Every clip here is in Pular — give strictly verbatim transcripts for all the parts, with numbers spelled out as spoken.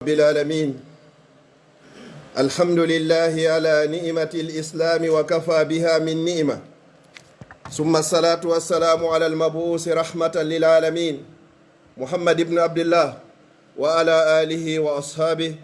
العالمين. الحمد لله على نعمة الإسلام وكفى بها من نعمة. ثم الصلاة والسلام على المبعوث رحمة للعالمين محمد بن عبد الله وعلى آله وأصحابه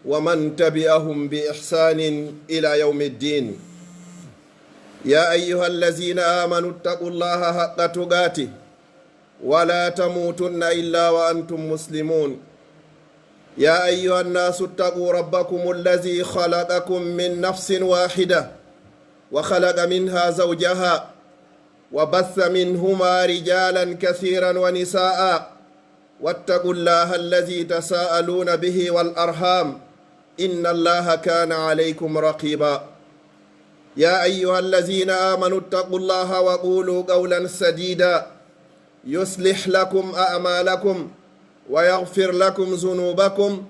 ومن تبعهم بإحسان إلى يوم الدين. يا أيها الذين آمنوا اتقوا الله حق تقاته ولا تموتن إلا وأنتم مسلمون. يا أيها الناس اتقوا ربكم الذي خلقكم من نفس واحدة وخلق منها زوجها وبث منهما رجالا كثيرا ونساء واتقوا الله الذي تساءلون به والأرحام إن الله كان عليكم رقيبا. يا أيها الذين آمنوا اتقوا الله وقولوا قولا سديدا يصلح لكم أعمالكم ويغفر لكم ذنوبكم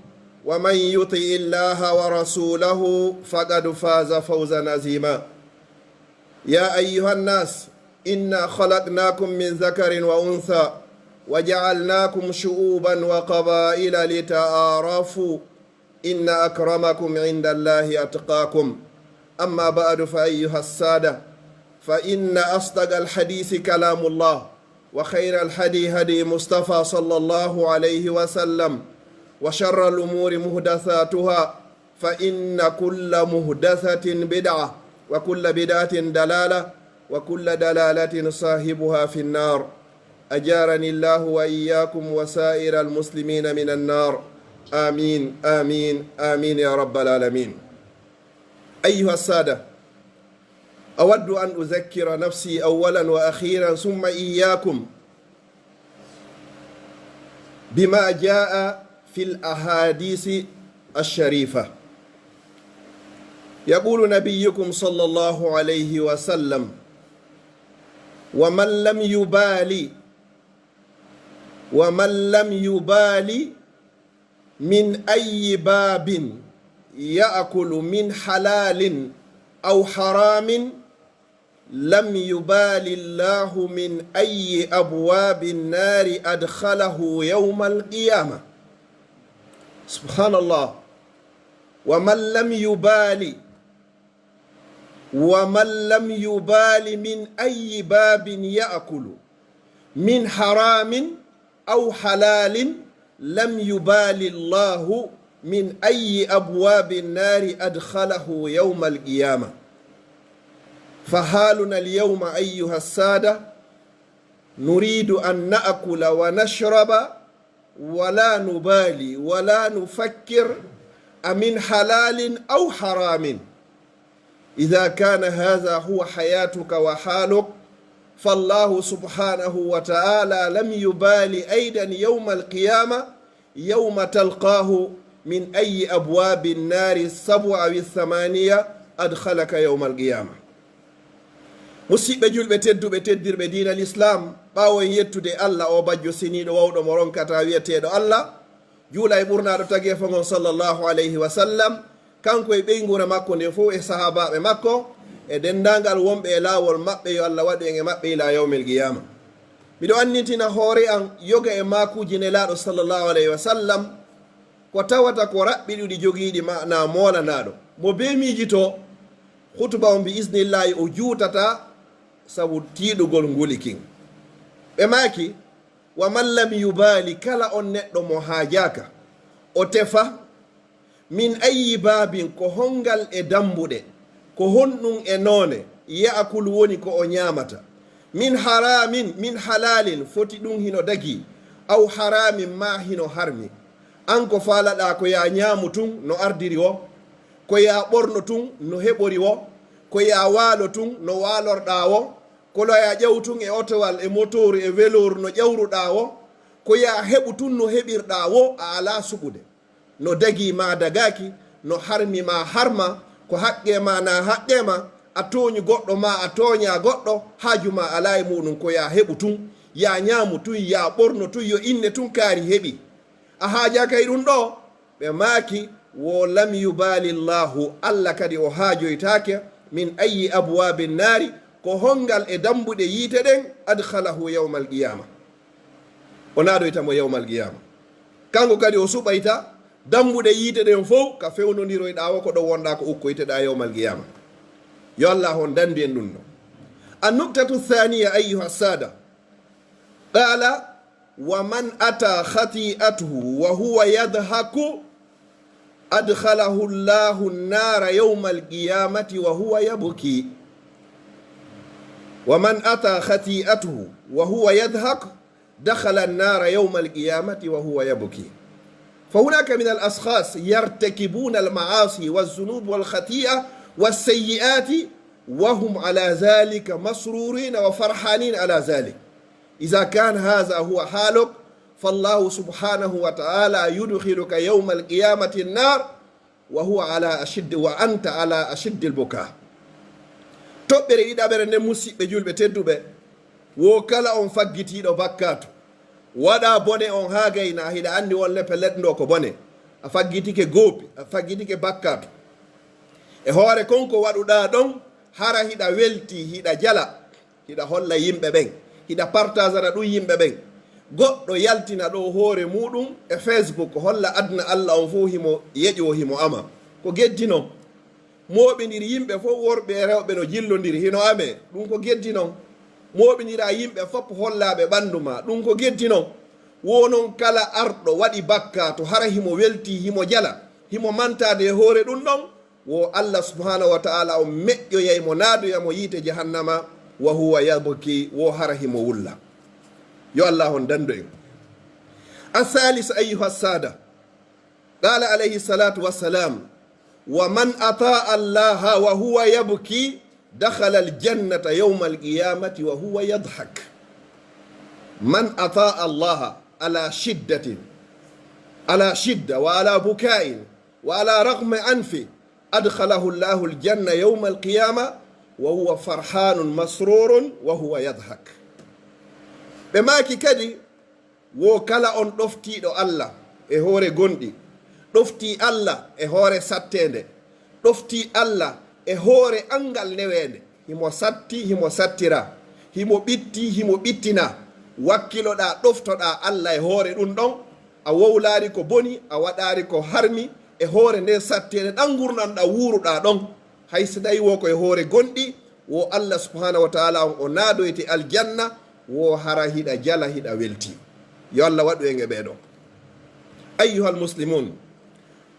ومن يطع الله ورسوله فقد فاز فوزا عظيما. يا أيها الناس إنا خلقناكم من ذكر وأنثى وجعلناكم شعوبا وقبائل لتعارفوا إن أكرمكم عند الله أتقاكم. أما بعد فأيها السادة، فإن أصدق الحديث كلام الله، وخير الهدي هدي مصطفى صلى الله عليه وسلم، وشر الأمور محدثاتها، فإن كل محدثة بدعة، وكل بدعة ضلالة، وكل ضلالة صاحبها في النار. أجارني الله وإياكم وسائر المسلمين من النار. آمين، آمين، آمين يا رب العالمين. أيها السادة، أود أن أذكر نفسي أولا وأخيرا ثم إياكم بما جاء في الأحاديث الشريفة. يقول نبيكم صلى الله عليه وسلم: ومن لم يبال، ومن لم يبال من أي باب يأكل من حلال أو حرام، لم يبال الله من أي أبواب النار أدخله يوم القيامة. سبحان الله. ومن لم يبال، ومن لم يبال من أي باب يأكل من حرام أو حلال، لم يبال الله من أي أبواب النار أدخله يوم القيامة. فحالنا اليوم أيها السادة، نريد أن نأكل ونشرب ولا نبالي ولا نفكر أمن حلال أو حرام. إذا كان هذا هو حياتك وحالك، فالله سبحانه وتعالى لم يبال أيضا يوم القيامة يوم تلقاه من أي أبواب النار السبع أو الثمانية أدخلك يوم القيامة. Musiɓɓe julɓe tedduɓe, teddirɓe diina Lislaam, ɓaawo en yettude Alla, o bajjo seniiɗo wawɗo mo ronkataa, wi'eteeɗo Alla, juula e ɓurnaaɗo tageefo ngon, sallallahu alayhi wa sallam, kanko e ɓeynguure makko nden fow, e sahaabaaɓe makko, e denndaangal wonɓe e laawol maɓɓe, yo Alla waɗu en e maɓɓe ilaa yawmil qiyaama. Miɗo annitina hoore an yoga e maakuuji Nelaaɗo, sallallahu alayhi wa sallam, ko tawata ko raɓɓiɗuɗi, jogiiɗi maanaa moolanaaɗo. Mo bee miijitoo, hutuba on bi iznillaahi o juutataa sabu tiiɗugol nguli kin. Ɓe maaki, wa man lam yubaali, kala on neɗɗo mo haajaaka, o tefa, min ayyi baabin, ko hongal e dambuɗe, ko honɗun e noone, ya'kulu, woni ko o ñaamata, min haraamin, min halaalin, foti ɗun hino dagii, aw haraamin, maa hino harmi. An ko faalaɗaa ko yaa ñaamu tun no ardiri woo, ko yaa ɓorno tun no heɓori woo, ko yaa waalo tun no waalorɗaa woo, ko yaa ƴawu tun e otowal e motooru e welooru no ƴawruɗaa woo, ko yaa heɓu tun no heɓirɗaa woo, a alaa suɓude. No dagii maa dagaaki, no harmi maa harma, ko haqqee maa naa haqqee maa, a tooñi goɗɗo maa a tooñaa goɗɗo, haaju maa alaa e muɗum, ko yaa heɓu tun, yaa ñaamu tun, yaa ɓorno tun, yo inne tun kaari heɓi. A haajaaka e ɗun ɗoo? Ɓe maaki, wo lam yubaali Allaahu, Alla kadi o haajoytaake, min ayyi abwaabi nnaari, ko hongal e dambuɗe yiite ɗen, adkhalahu yawmal qiyaama. O naadoyta mo yawmal qiyaama. Kanko kadi o suɓayta, Dambuɗe yiite ɗen fow ka fewnondiroyɗaa woo ko ɗon wonɗaa ko ukkoyteɗaa yawmal qiyaama. Yo Allah on dandu en ɗun ɗon. النكتة الثانية أيها السادة. قال: ومن أتى خطيئته وهو يضحك أدخله الله النار يوم القيامة وهو يبكي. ومن أتى خطيئته وهو يضحك دخل النار يوم القيامة وهو يبكي. فهناك من الأشخاص يرتكبون المعاصي والذنوب والخطيئة والسيئات وهم على ذلك مسرورين وفرحانين على ذلك. إذا كان هذا هو حالك، فالله سبحانه وتعالى يدخلك يوم القيامة النار وهو على أشد، وأنت على أشد البكاء. Toɓɓere ɗiɗaɓere nden, musiɓɓe julɓe tedduɓe, wo kala on faggitiiɗo bakkaatu, waɗa bone on haa gayna, hiɗa anndi won lepe leɗndo ko bone, a faggitike goopi, a faggitike bakkaatu. E hoore kon ko waɗuɗaa ɗon, hara hiɗa weltii, hiɗa jala. Hiɗa holla yimɓe ɓen, hiɗa partaasana ɗun yimɓe ɓen. Goɗɗo yaltina ɗoo hoore muuɗum e Facebook, holla aduna Alla on fow himo yeƴoo, himo ama. Ko geddi non? Mooɓindir yimɓe fow, worɓe e rewɓe no jillondiri, hino amee. Ɗun ko geddi non? Mooɓindiraa yimɓe fow hollaaɓe ɓandu maa. Ɗun ko geddi non? Wo non kala arɗo waɗi bakkaatu, hara himo weltii, himo jala, himo mantaade e hoore ɗun ɗon, wo Allah subhanahu wa ta'ala on meƴƴoyay mo, naadoya mo yiite jahannama, wa huwa yabki, wo hara himo wulla. Yo Allah on dandu en. الثالث أيها السادة، قال عليه الصلاة والسلام: ومن أطاع الله وهو يبكي دخل الجنة يوم القيامة وهو يضحك. من أطاع الله على شدة، على شدة وعلى بكاء وعلى رغم أنفه أدخله الله الجنة يوم القيامة وهو فرحان مسرور وهو يضحك. Ɓe maaki kadi, wo kala on ɗoftiiɗo Alla e hoore gonɗi, ɗoftii Alla e hoore satteende, ɗoftii Alla e hoore anngal neweende, himo satti, himo sattira, himo ɓitti, himo ɓittina, wakkiloɗaa, ɗoftoɗaa Alla e hoore ɗun ɗon, a wowlaari ko boni, a waɗaari ko harmi e hoore nden satteende ɗan ngurndan ɗan wuuruɗaa ɗon. Hay si tawii wo ko e hoore gonɗi, wo Allah subhanahu wa ta'ala on o naadoyte aljanna, wo hara hiɗa jala, hiɗa weltii. Yo Allah waɗu en e ɓee ɗoo. أيها المسلمون،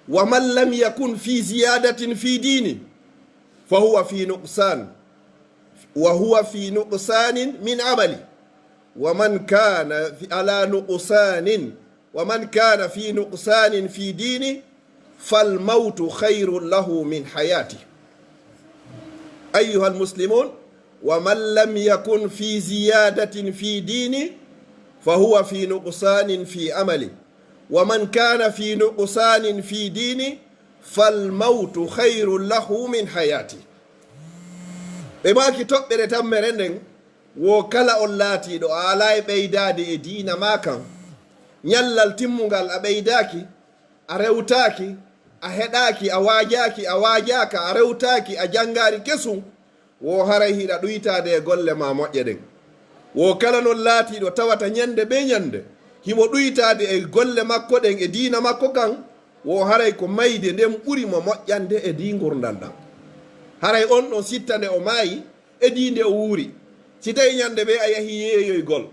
ومن لم يكن في زيادة في دينه فهو في نقصان، وهو في نقصان من عمله، ومن كان في، على نقصان، ومن كان في نقصان في دينه فالموت خير له من حياته. أيها المسلمون، ومن لم يكن في زيادة في دينه فهو في نقصان في عمله، ومن كان في نقصان في دينه فالموت خير له من حياته. Ɓe maaki toɓɓere tammere nden, wo kala on laatiiɗo a alaa e ɓeydaade e diina maa kan, ñallal timmungal a ɓeydaaki, a rewtaaki, a heɗaaki, a waajaaki, a waajaaka, a rewtaaki, a janngaari kesun, wo haray hiɗa ɗuytaade e golle maa moƴƴe ɗen. Wo kala non laatiiɗo tawata ñande bee ñande himo ɗuytaade e golle makko ɗen e diina makko kan, wo haray ko mayde nden ɓuri mo moƴƴande e ndii ngurndan ɗan. Haray on ɗon sitta nde o maayi e ndii nde o wuuri. Si tawii ñande bee a yahii yeeyoygol,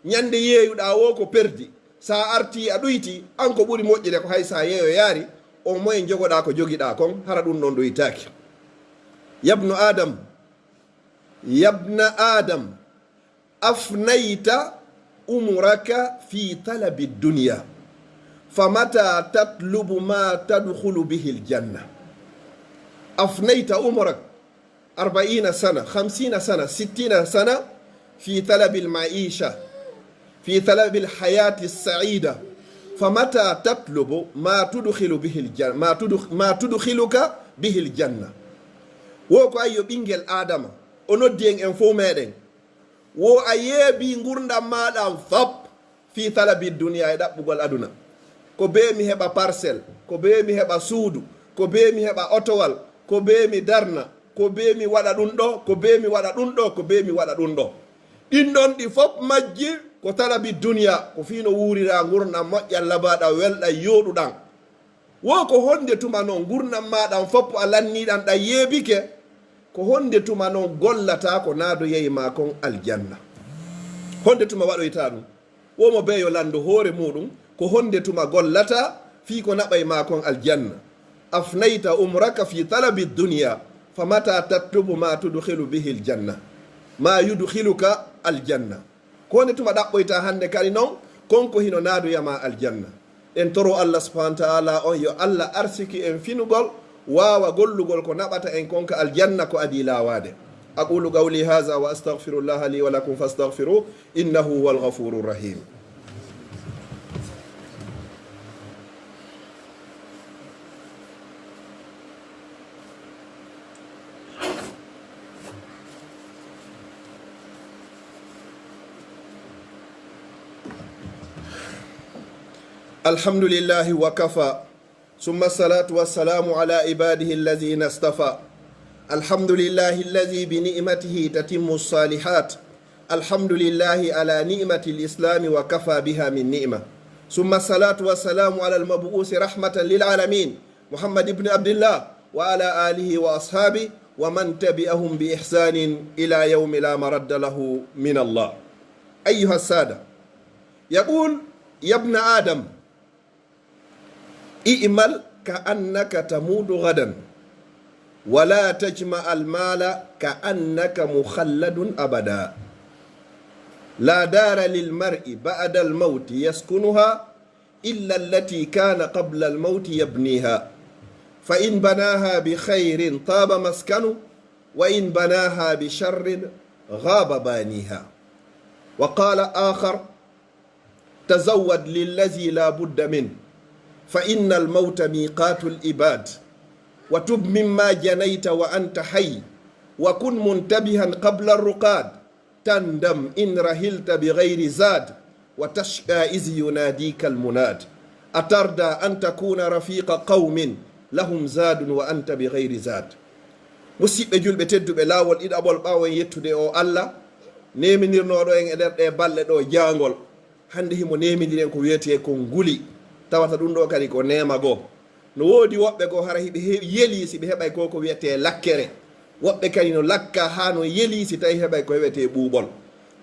ñande yeeyuɗaa woo ko perdi, si a artii a ɗuytii, an ko ɓuri moƴƴude ko hay si a yeeyoyaali, au moins jogoɗaa ko jogiɗaa kon, hara ɗun ɗon ɗuytaaki. يا ابن آدم، يا ابن آدم، أفنيت عمرك في طلب الدنيا، فمتى تطلب ما تدخل به الجنة؟ أفنيت عمرك أربعين سنة، خمسين سنة، ستين سنة في طلب المعيشة، في طلب الحياة السعيدة، فمتى تطلب ما تدخل به الجنة، ما تدخ-، ما تدخلك به الجنة؟ Wo ko ayyo ɓinngel Aadama, o noddi en en fow meɗen. Wo a yeebii ngurndan maa ɗan fop fii talabi duniyaa, e ɗaɓɓugol aduna. Ko bee mi heɓa parcelle, ko bee mi heɓa suudu, ko bee mi heɓa otowal, ko bee mi darna, ko bee mi waɗa ɗun ɗoo, ko bee mi waɗa ɗun ɗoo, ko bee mi waɗa ɗun ɗoo. Ɗin ɗon ɗi fop majji ko talabi duniyaa, ko fii no wuuriraa ngurndan moƴƴan, labaaɗan, welɗan, yooɗuɗan. Wo ko honde tuma non ngurndan maaɗa on foppo a lannii ɗan ɗan yeebike? Ko honde tuma non gollataa ko naadoyay maa kon aljanna? Honde tuma waɗoytaa ɗum? Wo mo bee yo lanndo hoore muuɗum, ko honde tuma gollataa fii ko naɓay maa kon aljanna? Afnayta umraka fi talabi dunya, fa mata tatlubu ma tudkhilu bihi aljanna, ma yudkhiluka aljanna. Ko honde tuma ɗaɓɓoytaa hande kadi non kon ko hino naadoya maa aljanna? En toro Allah subhanahu wa ta'ala on yo Allah arsiki en finugol, waawa gollugol ko naɓata en kon ka aljanna ko adii laawaade. أقول قولي هذا وأستغفر الله لي ولكم فاستغفروه إنه هو الغفور الرحيم. الحمد لله وكفى، ثم الصلاة والسلام على عباده الذين اصطفى. الحمد لله الذي بنعمته تتم الصالحات. الحمد لله على نعمة الإسلام وكفى بها من نعمة. ثم الصلاة والسلام على المبعوث رحمة للعالمين محمد بن عبد الله وعلى آله وأصحابه ومن تبعهم بإحسان إلى يوم لا مرد له من الله. أيها السادة، يقول: يا ابن آدم، اعمل كأنك تموت غدا، ولا تجمع المال كأنك مخلد أبدا. لا دار للمرء بعد الموت يسكنها إلا التي كان قبل الموت يبنيها، فإن بناها بخير طاب مسكنه، وإن بناها بشر خاب بانيها. وقال آخر: تزود للذي لا بد منه، فإن الموت ميقات العباد، وتب مما جنيت وأنت حي، وكن منتبها قبل الرقاد، تندم إن رحلت بغير زاد، وتشقى إذ يناديك المناد، أترضى أن تكون رفيق قوم لهم زاد وأنت بغير زاد. Musiɓɓe julɓe tedduɓe, laawol ɗiɗaɓol ɓaawo en yettude o Alla, neeminirnooɗo en e nder ɗee balɗe ɗoo jaangol, hannde himo neemindiri en ko wi'etee kon nguli, tawata ɗum ɗoo kadi ko neema goo. No woodi woɓɓe goo hara hiɓe he-, yelii si ɓe heɓay ko ko wi'etee lakkere. Woɓɓe kadi no lakka haa no yelii si tawi heɓay ko wi'etee ɓuuɓol.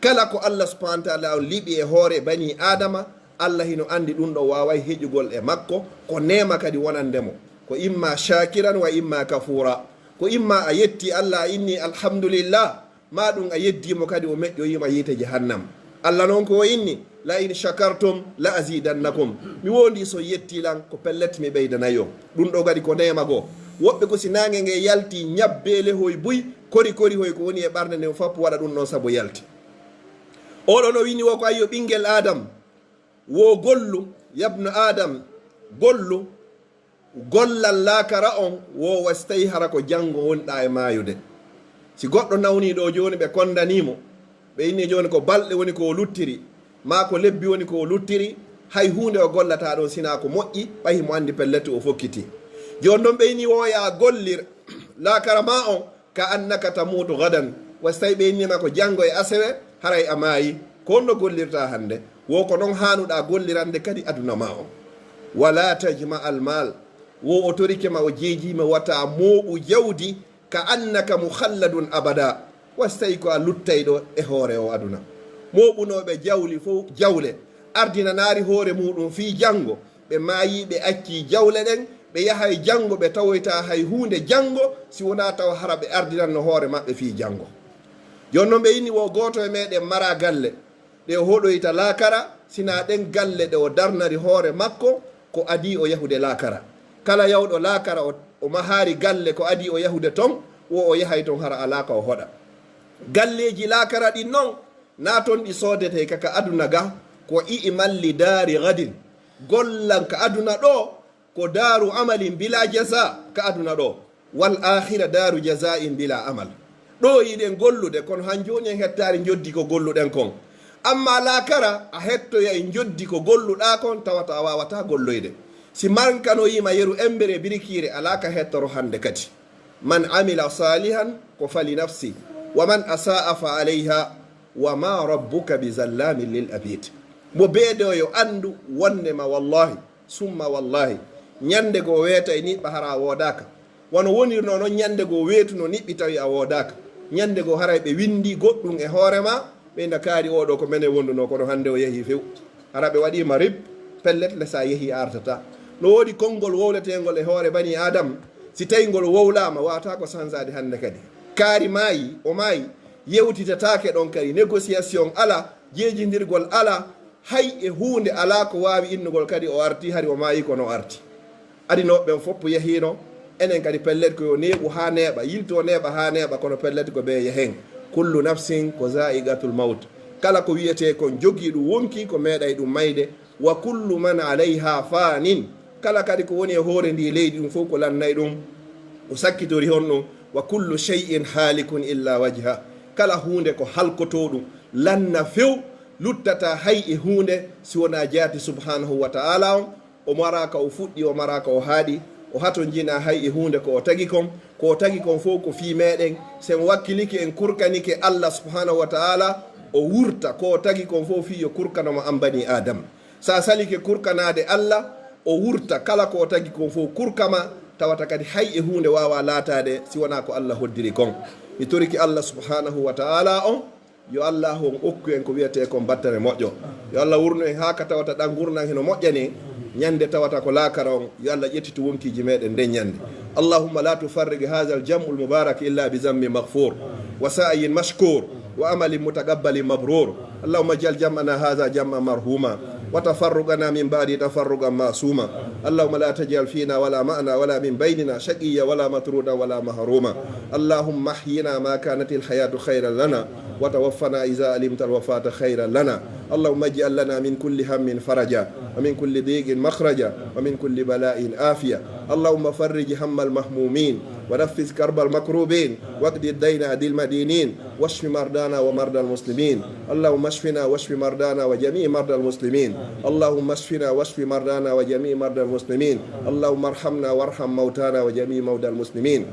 Kala ko Alla subhanahu wa ta'ala on liɓi e hoore banii Aadama, Alla hino anndi ɗum ɗoo waaway heƴugol e makko, ko neema kadi wonande mo. Ko imma shakiran wa imma kafura. Ko imma a yetti Alla, a inni alhamdulillah, maa ɗum a yeddii mo kadi o meƴƴoyii ma yiite jahannam. Alla non ko o inni: "La in shakartum la azidannakum." Mi woondii si on yettii lan, ko pellet mi ɓeydanay on. Ɗum ɗoo kadi ko neema goo. Woɓɓe ko si naange nge yaltii, ñabbeele hoy buy, kori kori hoy ko woni e ɓarnde nden fof waɗa ɗum ɗon sabu yalti. Oɗo no wini wo ko ayyo ɓinngel Adam, wo gollu, yabnu Adam, gollu, gollal laakara on, wo wa si tawi hara ko janngo wonɗaa e maayude. Si goɗɗo nawnii ɗoo jooni, ɓe konndanii mo, ɓe inni jooni ko balɗe woni ko o luttiri, maa ko lebbi woni ko o luttiri, hay huunde o gollataa ɗon sinaa ko moƴƴi, ɓay himo anndi pellet o fokkitii. Jooni non ɓe inni wo yaa gollir laakara maa on, ka annaka tamuutu gadan, wa si tawi ɓe inni ma ko janngo e asewe, haray a maayi, ko honno gollirtaa hannde? Wo ko non haanuɗaa gollirande kadi aduna maa on. Wala tajma al mal, wo o torike ma, o jeejii ma, wata mooɓu jawdi, ka annaka mukhalladun abada, wa si tawi ko a luttayɗo e hoore o aduna. Mooɓunooɓe jawli fow, jawle, ardinanaari hoore muuɗum fii janngo, ɓe maayii, ɓe accii jawle ɗen, ɓe yahay janngo, ɓe tawoytaa hay huunde janngo, si wonaa tawa hara ɓe ardinanno hoore maɓɓe fii janngo. Jooni non ɓe inni wo gooto e meɗen mara galle, ɗe o hoɗoyta laakara, sinaa ɗen galle ɗe o darnari hoore makko ko adii o yahude laakara. Kala yawɗo laakara o, o mahaari galle ko adii o yahude ton, wo o yahay ton hara alaa ka o hoɗa. Galleeji laakara ɗin non, naa ton ɗi soodetee ka, ka aduna ga, ko i'mal li daari gadin. Gollan ka aduna ɗoo, ko daaru amalin bila jaza ka aduna ɗoo, wal aakhira daaru jaza'in bila amal. Ɗoo yiɗen gollude, kono han jooni en hettaali njoddi ko golluɗen kon. Amma laakara, a hettoyay njoddi ko golluɗaa kon, tawata a waawataa golloyde. Si mankanoyii ma yeru embere birikiire, alaa ka hettoro hande kadi. Man amila salihan ko fali nafsi, wa man asa'a fa alayha, wa ma rabbuka bi zallamin lil abid. Mo beedo yo anndu wonde ma wallahi, summa wallahi, Ñannde goo weetay niɓɓa hara a woodaaka. Wano wonirnoo non ñannde goo weetunoo niɓɓi tawi a woodaaka. Ñannde goo haray ɓe winndi goɗɗun e hoore maa, ɓe inna kaari oo ɗoo ko menen wondunoo, kono hannde o yahii few. Hara ɓe waɗii ma rip, pellet le si a yahii a artataa. No woodi konngol wowleteengol e hoore banii Aadam, si tawii ngol wowlaama, waawataa ko sansaade hannde kadi. Kaari maayi, o maayi, yewtitataake ɗon kadi, négociation alaa, jeejindirgol alaa, hay e huunde alaa ko waawi innugol kadi o artii, hari o maayii kono o artii. Adinooɓe ɓen fow yahiino, enen kadi pellet ko yo neeɓu haa neeɓa, yiltoo neeɓa haa neeɓa, kono pellet ko bee yahen. Kullu nafsin ko zaa'iqatul mawt. Kala ko wi'etee kon jogiiɗun wonkii ko meeɗay ɗun mayde. Wa kullu man alayha fanin. Kala kadi ko woni e hoore ndii leydi ɗun fow ko lannay ɗun. O sakkitori honɗun. Wa kullu shay'in haalikun illa wajha. Kala huunde ko halkotooɗun, lanna few, luttataa hay e huunde si wonaa jaati subhanahu wa ta'ala on. O maraa ka o fuɗɗi, o maraa ka o haaɗi, o hatonjinaa hay e huunde ko o tagi kon. Ko o tagi kon fow ko fii meɗen. Si en wakkilike, en kurkanike Allah subhanahu wa ta'ala, o wurta. Ko o tagi kon fow fii yo kurkano mo an banii Aadama. Si a salike kurkanaade Allah, o wurta. Kala ko o tagi kon fow kurka ma, tawata kadi hay e huunde waawaa laataade si wonaa ko Allah hoddiri kon. Mi torike Allah subhanahu wa ta'ala on, yo Allaahu on okku en ko wi'etee kon battane moƴƴo. Yo Allah wurnu en haa ka tawata ɗan ngurndan hino moƴƴani, ñande tawata ko laakara on, yo Allah ƴettitu wonkiiji meɗen nden ñande. اللهم لا تفرق هذا الجمع المبارك إلا بذنب مغفور وسعي مشكور وعمل متقبل مبرور. اللهم اجعل جمعنا هذا جمعا مرحوما وتفرقنا من بعده تفرقا معصوما. اللهم لا تجعل فينا ولا معنا ولا من بيننا شقيا ولا مطرودا ولا محروما. اللهم احينا ما كانت الحياة خيرا لنا وتوفنا إذا علمت الوفاة خيرا لنا. اللهم اجعل لنا من كل هم فرجا ومن كل ضيق مخرجا ومن كل بلاء عافية. اللهم فرج هم المهمومين ونفس كرب المكروبين واقض الدين عن المدينين واشف مرضانا ومرضى المسلمين. اللهم اشفنا واشف مرضانا وجميع مرضى المسلمين. اللهم اشفنا واشف مرضانا وجميع مرضى المسلمين. اللهم ارحمنا وارحم موتانا وجميع موتى المسلمين.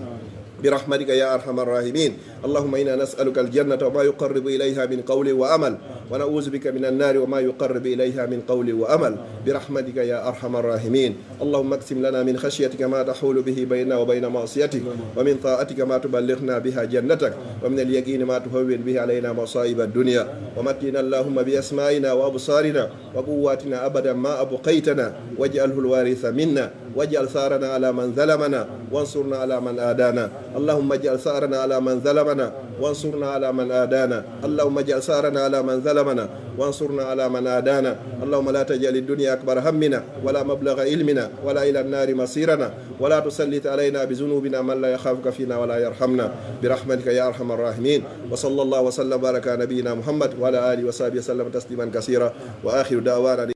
برحمتك يا أرحم الراحمين. اللهم إنا نسألك الجنة وما يقرب إليها من قول وعمل، ونعوذ بك من النار وما يقرب إليها من قول وعمل، برحمتك يا أرحم الراحمين. اللهم اقسم لنا من خشيتك ما تحول به بيننا وبين معصيتك، ومن طاعتك ما تبلغنا بها جنتك، ومن اليقين ما تهون به علينا مصائب الدنيا، ومتعنا اللهم بأسماعنا وأبصارنا وقواتنا أبدا ما أبقيتنا، واجعله الوارث منا، واجعل ثأرنا على من ظلمنا، وانصرنا على من عادانا. اللهم اجعل ثأرنا على من ظلمنا، وانصرنا على من عادانا. اللهم اجعل ثأرنا على من ظلمنا، وانصرنا على من عادانا. اللهم لا تجعل الدنيا أكبر همنا، ولا مبلغ علمنا، ولا إلى النار مصيرنا، ولا تسلط علينا بذنوبنا من لا يخافك فينا ولا يرحمنا، برحمتك يا أرحم الراحمين. وصلى الله وسلم وبارك على نبينا محمد وعلى آله وصحبه وسلم تسليما كثيرا. وآخر دعوانا